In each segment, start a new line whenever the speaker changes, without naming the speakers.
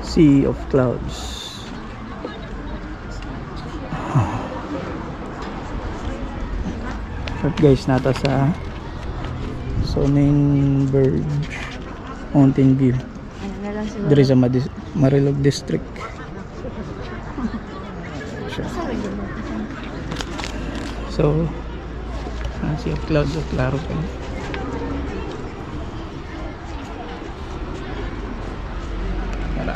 Sea of clouds. But guys, nata sa Sonnenberg Mountain View.
Ano na lang siguro.
Diri sa Marilog District. Siya. So, Sea of Clouds, oh, klaro pa yun. Para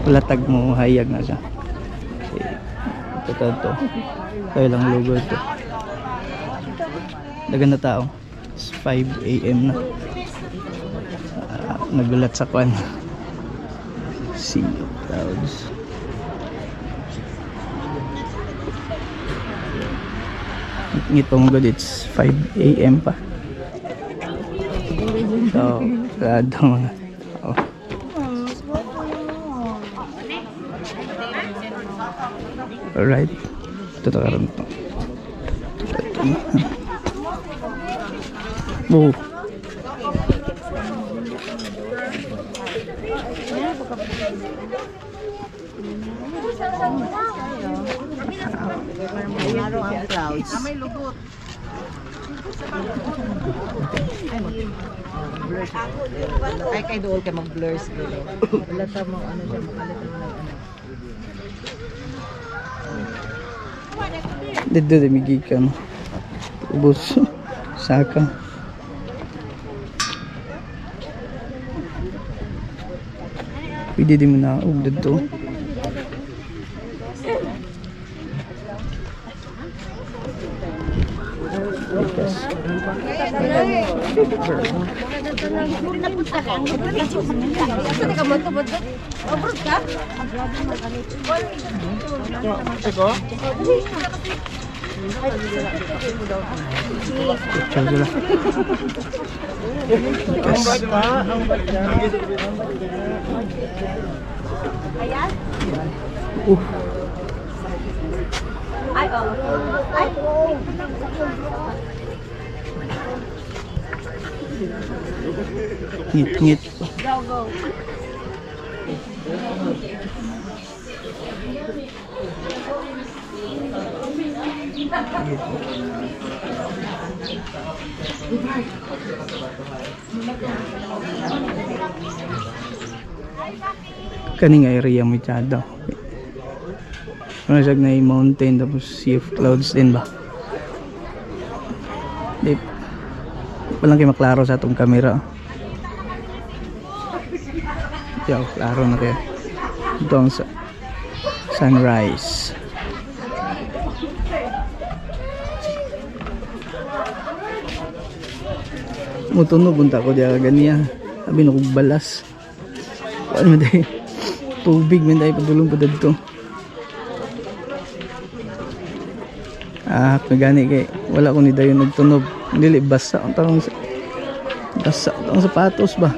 wala tag mo hayag na siya. Okay. Ito to, to. Kaya lang logo ito. Dagan na tao. It's 5 a.m. na. Nagulat sa kwan. Sea of Clouds. Ngit pa mo god, it's 5 a.m. pa. So, sarado mga tao. Alright. Ito to karon to. Ito, ito. Oh.
Klaro ang clouds.
Ay, kay dool kay mag-blur siguro. Wala ta mo ano siya makalit ang ano.
Dito din may gikan. Ubos. Saka. Pwede din mo na og dito. Likas. Picture sila. Likas.
Ay, oo. Ay,
Ngit-ngit.
Go, go.
Kaning area mo tsada. Ano siya na mountain tapos sea of clouds din ba? Di walang kay maklaro sa atong kamera. Yo, klaro na kayo. Ito ang sunrise. Mutunog unta ko diya ganiya. Sabi na kong balas. Ano man tayo? Tubig man tayo padulong pa dito. Kagani kay wala ko ni dayon nagtunob. Dili basa ang tarong sa basa ang sapatos ba.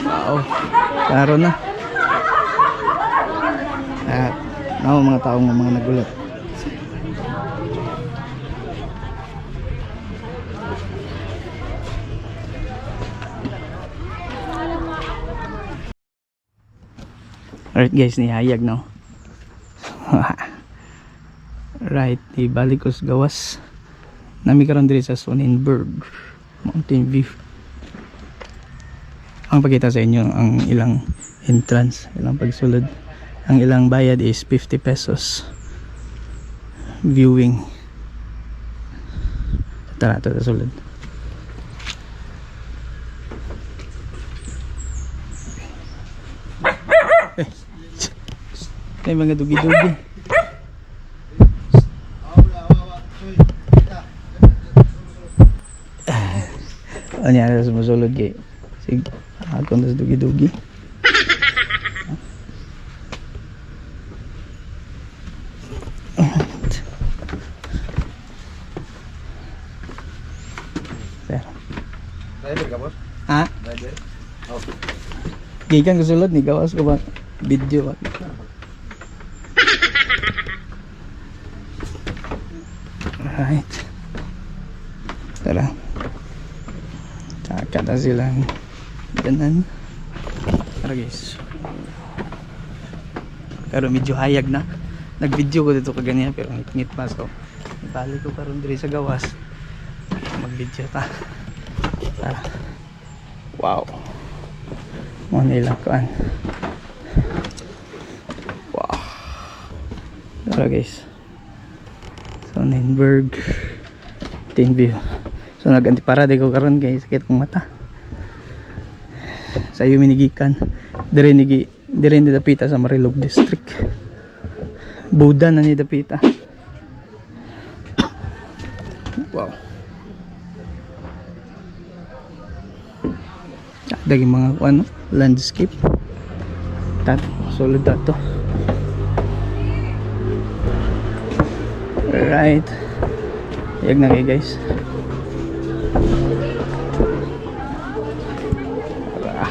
Wow. Klaro na. At nao mga tao nga mga nagulat. Alright guys, nihayag no. Right, ibalik ko sa gawas. Nami karon diri sa Sonnenberg Mountain View. Ang pakita sa inyo ang ilang entrance, ilang pagsulod. Ang ilang bayad is 50 pesos viewing. Tara, tara sulod. Eh, may mga dugi-dugi. Ano yan, sumusulod kay. Sige, ako na sa dugi-dugi. Alright. Sir.
Driver ka, boss?
Ha?
Driver? Okay.
Gikan ko sulod ni gawas ko ba video ba. Alright. Tara. Tsaka na silang ganan. Tara, guys. Pero medyo hayag na. Nag-video ko dito kaganiya pero ngit-ngit pa, so ibalik ko karon diri sa gawas. Mag-video ta. Tara. Wow. Mo nila kuan. Wow. Tara, guys. So Sonnenberg. Ito yung view. So nag-antiparade ko karon, guys, sakit kong mata. Sa iyo minigikan. Dire nigi dire ni dapita sa Marilog District. Buda na ni dapita. Wow. Dagi mga ano, landscape. Tat, solid dato. Alright. Yag na kayo, guys. Tara.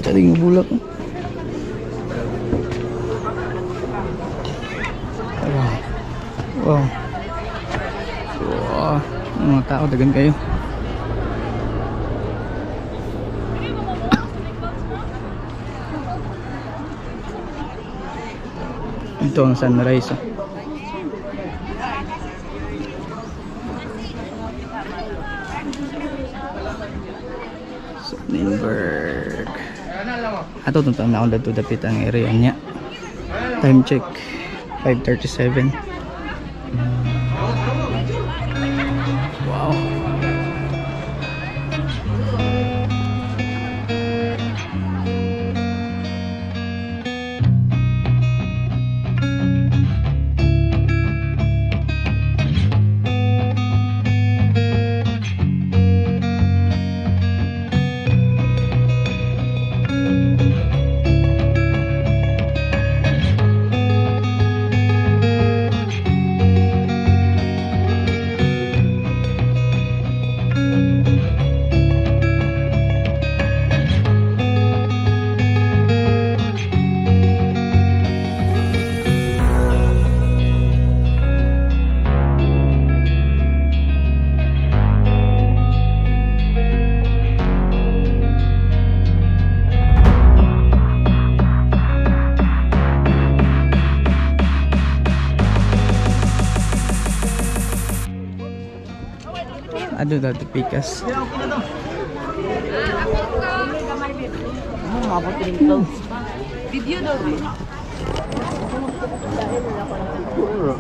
Tadi nga bulak. Oh. Wow. Wow. Wow. Ang mga tao, dagan kayo. Ito ang sunrise. Oh. Sonnenberg. Ato itong taon na ako dito dapit ang area niya. Time check 5:37. Wow. Ano daw ito, pikas?
Mabot rin clothes. Video daw eh.
Wow.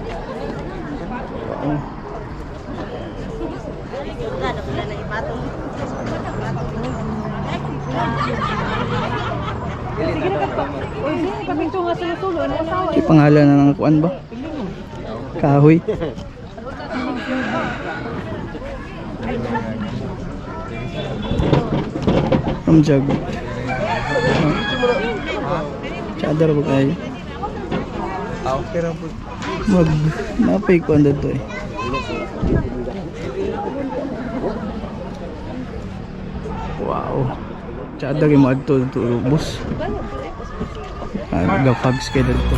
Wala na ipatong.
May pangalan na ng kuan ba? Kahoy. Ang jug. Chadar ba kayo? Mag napay kuan dito eh. Wow. Chadar yung adto dito ubos. Ah, gafags kayo dito.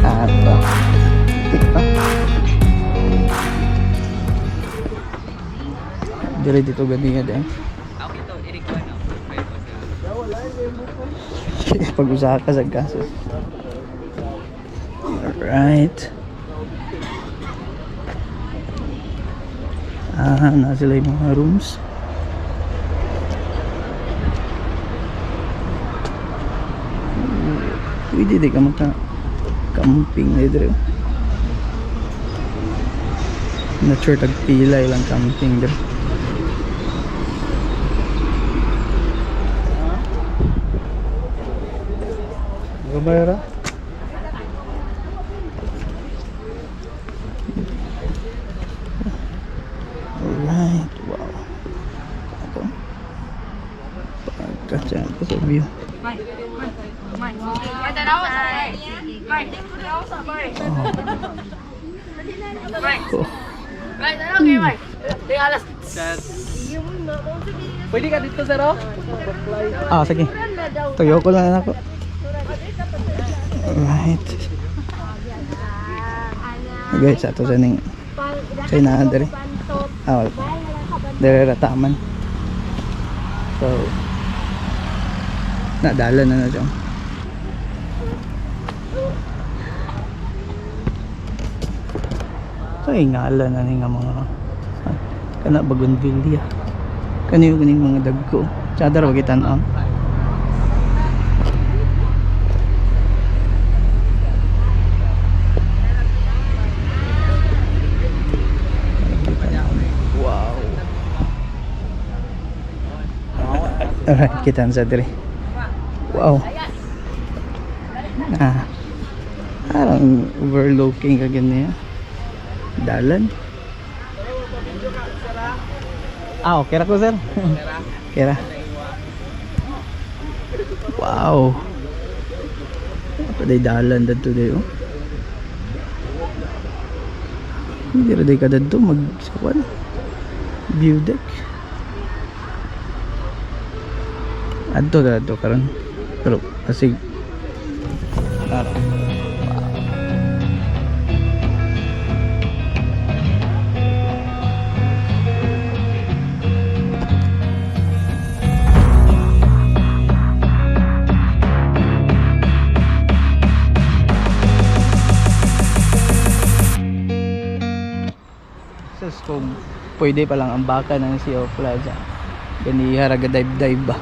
Ato. Tik pa. Dire dito ganiya din. Pag-usaha ka sa gasos. Alright. Ah, na sila yung mga rooms. Pwede di ka maka camping na dire. Not sure tagpila ilang camping dire. Gamay. Alright, wow. Ito. Pagkatyan ko sa view. Oh. Oh.
Pwede ka dito, sir, oh?
Ah, sige. Tuyo ko lang ako. Alright. Guys, ato sa ning sa inaan diri. Ah, wala. Diri ra taman. So, nadala na na siya. So, ingala na ni nga mga ah, kana Bagonvillia. Kani yung kaning mga dagko. Tsada ra kita tan. Wow. Alright, kita sa diri. Wow. Ah. Parang overlooking ka ganyan. Dalan. Ah, okay ra ko, sir. Okay ra. Wow. Apa day dalan dadto day oh. Hindi ra day ka dadto mag sa kwan. View deck. Adto ta adto karon. Pero kasi Tara. Sus, kung pwede palang ang baka ng Sea of Plaza. Ganiha ra dive dive ba.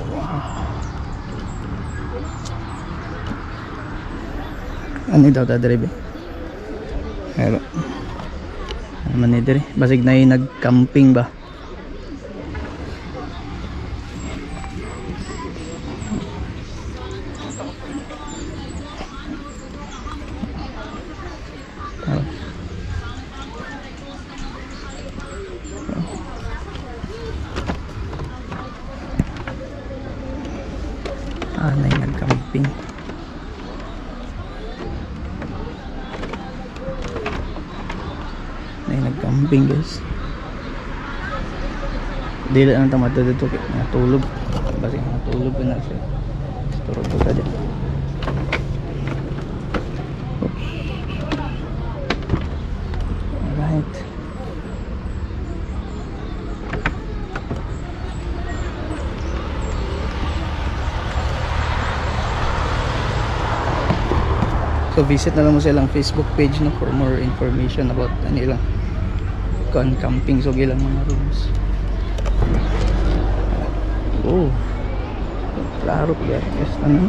Wow. Ano daw ta diri be? Pero ano man ni diri? Basig na yung nag-camping ba? Ah. Ah, na yung nag-camping. Na yung nag-camping, guys. Dili lang tamad dito kay natulog. Basi natulog pa na siya. Turog ko sa dyan. Oops. Alright. So visit na lang mo silang Facebook page, no, for more information about ano ilang con camping, so ilang mga rooms. Oh. Klaro pa guys, ano?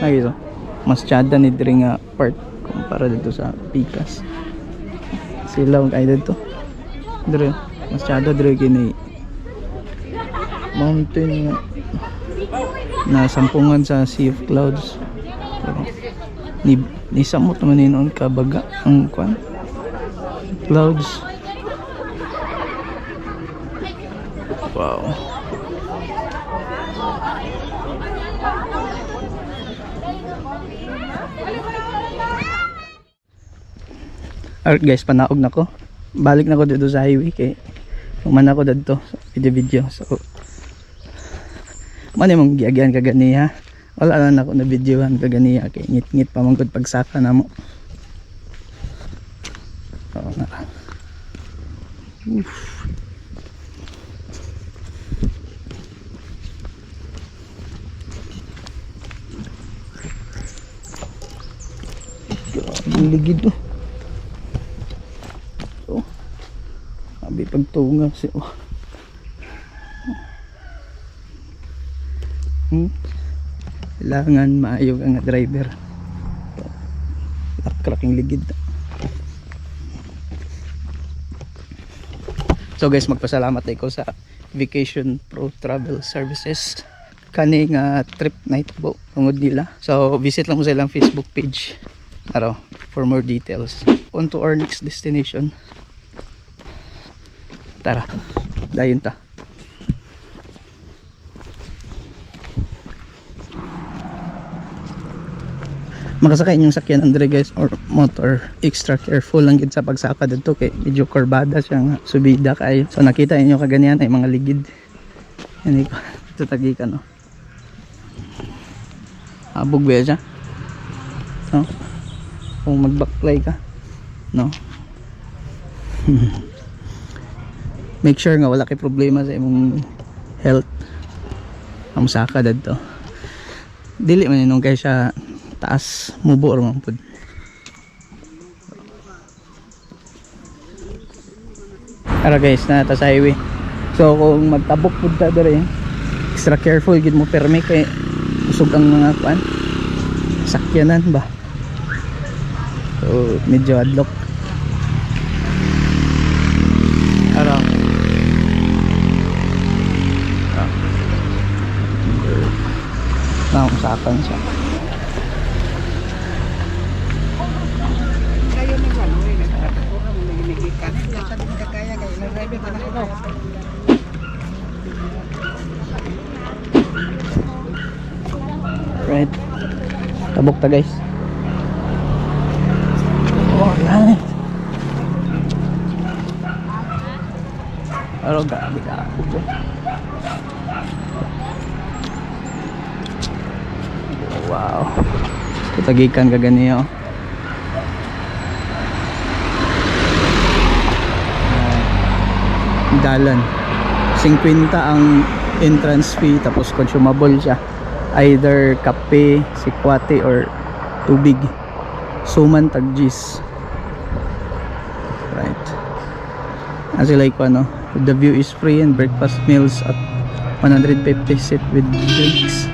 Ay, so, mas tsada ni diri nga part kumpara dito sa Pikas. Sila ang ay dito. Diri, mas tsada diri kini mountain nga na sampungan sa Sea of Clouds. Pero, ni ni samot naman ni noon kabaga ang kwan clouds. Wow. Alright guys, panaog na ko. Balik na ko dito sa highway kay human ako dito sa video video. So man imong giagyan kaganiha. Wala na nako na videohan kaganiha kay ngit-ngit pa man gud pagsaka namo. Oo na. Oof. Grabe ang ligid oh. Oh. Abi pagtunga si oh. Kailangan maayo ka nga driver. Lakrak yung ligid. So guys, magpasalamat ko sa Vacation Pro Travel Services kani nga trip night bo tungod nila. So visit lang mo sa ilang Facebook page araw for more details. On to our next destination. Tara, dayon ta. Makasakay inyong sakyan, Andre, guys, or motor, extra careful lang gid sa pagsaka didto kay medyo kurbada siya nga subida kayo. So nakita inyo kaganiyan ay mga ligid yan ko ito tagikan, no? Abog ba siya, no? Kung magbaklay ka, no, make sure nga wala kay problema sa imong health ang saka didto. Dili man inong kay siya taas, mubo ra man pud. Ara guys, na ta sa highway. So kung magtabok pud ta diri, extra careful gid mo permi kay kusog ang mga kuan, sakyanan ba. So medyo adlok. Ara. Ah. Na usapan siya.
Kayo ni Juan, uy, nagkakura mo naginigikan. Kasi di makakaya kay ilang driver man ako.
Right. Tabok ta, guys. Alright. Pero grabe ka ako. Wow. Kutagikan ka ganiyo. Dalan. 50 ang entrance fee, tapos consumable siya. Either kape, sikwate or tubig. Suman tag G's. Right. As like ano, the view is free and breakfast meals at 150 seat with drinks.